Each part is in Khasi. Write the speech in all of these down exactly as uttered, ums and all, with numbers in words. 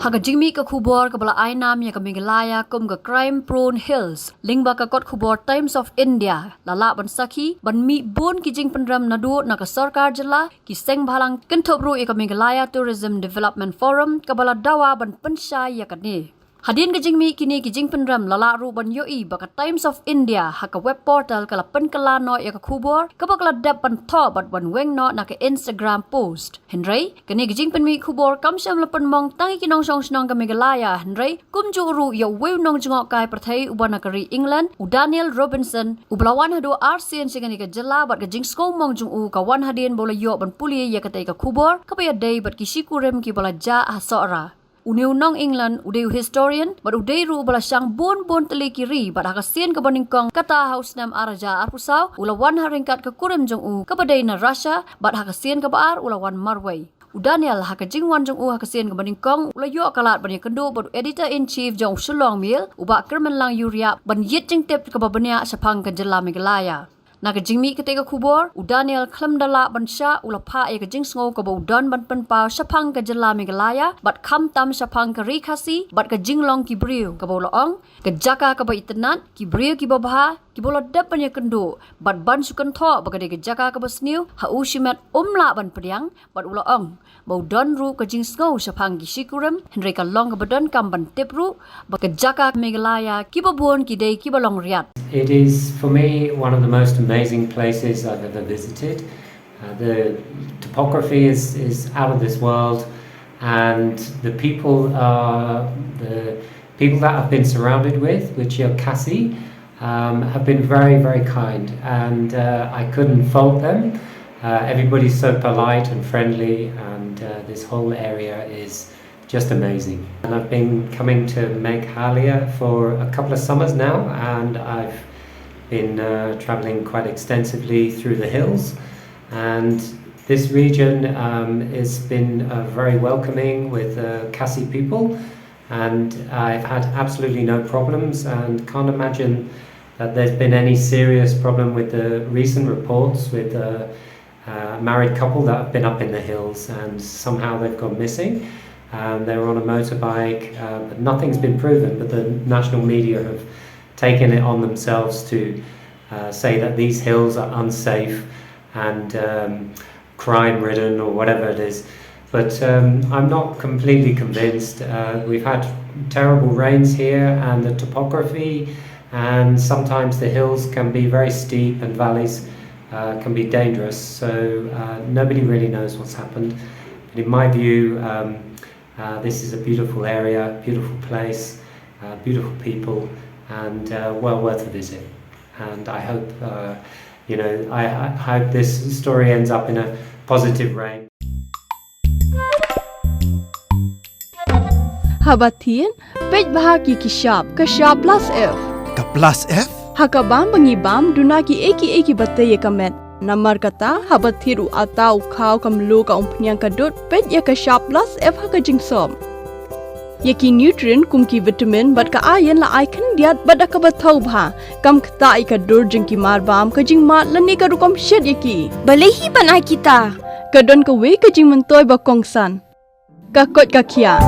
Ha ka jingmih ka khubor kaba la ai nam ïa ka Meghalaya kum ka Crime Prone Hills, lyngba ka kot khubor Times of India, la lah ban sakhi ban mih bun ki jingpynrem naduh na ka sorkar jylla, ki seng bhalang, kynthup ruh ïa ka Meghalaya Tourism Development Forum kaba la dawa ban pynshai ïa kane. Hadien ka jingmih kine ki jingpynrem, la lah ruh ban ïohi ba ka Times of India ha ka web portal ka la pynkylla noh ïa ka khubor kaba ka la dep ban thoh bad ban weng noh na ka Instagram post. Hynrei kane ka jingpynmih khubor kam shym la pynmong tang ïa ki nongshong shnong ka Meghalaya, hynrei kumjuh ruh ïa uwei u nongjngohkai pyrthei uba na ka ri England, u Daniel Robinson, uba la wan haduh arsien sha kane ka jylla, bad ka jingsngewmong jong u ka wan hadien ba u la ïoh ban pule ïa katei ka khubor kaba ïadei bad ki shikurim kiba la jah ha Sohra. Une u nong England u dei u historian bad u dei ruh uba la shang bun bun tylli ki ri, bad ha ka sien kaba nyngkong, kata ha u snem ar hajar arphew saw, u la wan ha ryngkat ka kurim jong u kaba dei na Russia, bad ha ka sien kaba ar u la wan marwei. U Daniel, ha ka jingwan jong u ha ka sien kaba nyngkong, u la ïoh ka lad ban ïakynduh bad u editor in chief jong u Shillong Mail, u Bah Kyrmenlang Uriah, ban ïit jingtip kaba bniah shaphang ka jylla Meghalaya. Na ka jingmih katei ka khubor, u Daniel khlem da lah ban shah, u la phah ïa ka jingsngew kaba u don ban pynpaw shaphang ka jylla Meghalaya, bad khamtam shaphang ka ri Khasi bad ka jinglong ki briew, kaba u la ong, ka jaka kaba itynnad, ki briew kiba bha, kiba u la dep ban ïakynduh bad ban shu kynthoh ba ka dei ka jaka kaba sniew, ha u shimet um lah ban pdiang, bad u la ong ba u don ruh ka jingsngew shaphang ki shikurim, hynrei ka long kaba donkam ban tip ruh ba ka jaka Meghalaya kiba bun ki dei kiba long riat. It is, for me, one of the most amazing places I've ever visited. Uh, the topography is, is out of this world, and the people are the people that I've been surrounded with, which are Khasi, um, have been very, very kind, and uh, I couldn't fault them. Uh, everybody's so polite and friendly, and uh, this whole area is just amazing. And I've been coming to Meghalaya for a couple of summers now, and I've been uh, traveling quite extensively through the hills. And this region um, has been uh, very welcoming with uh, Khasi people, and I've had absolutely no problems and can't imagine that there's been any serious problem with the recent reports with uh, uh, a married couple that have been up in the hills and somehow they've gone missing. Um, they were on a motorbike, uh, but nothing's been proven. But the national media have taken it on themselves to uh, say that these hills are unsafe and um, crime ridden or whatever it is. But um, I'm not completely convinced. Uh, we've had terrible rains here, and the topography, and sometimes the hills can be very steep and valleys uh, can be dangerous. So uh, nobody really knows what's happened. But in my view, um, uh, this is a beautiful area, beautiful place, uh, beautiful people, and uh, well worth a visit. And I hope, uh, you know, I, I hope this story ends up in a positive rain. Haba thied, peit bha ki ki shap, ka shap plus F. Ka plus F? Ha ka bam ba ngi bam, duna ki ei ki ei kiba tei ïa ka met. Namar kata, haba thied u atta u khaw ka mluh ka umphniang ka dud, peit ïa ka shap plus F ha ka jingsop. Ïa ki nutrient kum ki vitamin bad ka iron la ai khyndiat bad da kaba thaw bha. Kam ktah ïa ka dur jong ki mar bam, ka jingmad lane ka rukom shet ïa ki. Balei hi ban ai kita? Ka don kawei ka jingmyntoi ba kongsan. Ka koit ka khiah.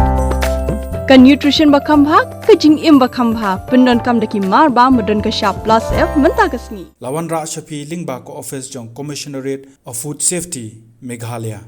Ka nutrition ba kham bha, ka jingim ba kham bha. Pyndonkam da ki mar bam ba don ka shap plus F mynta ka sngi. La wanrah sha phi lyngba ka office jong Commissionerate of Food Safety, Meghalaya.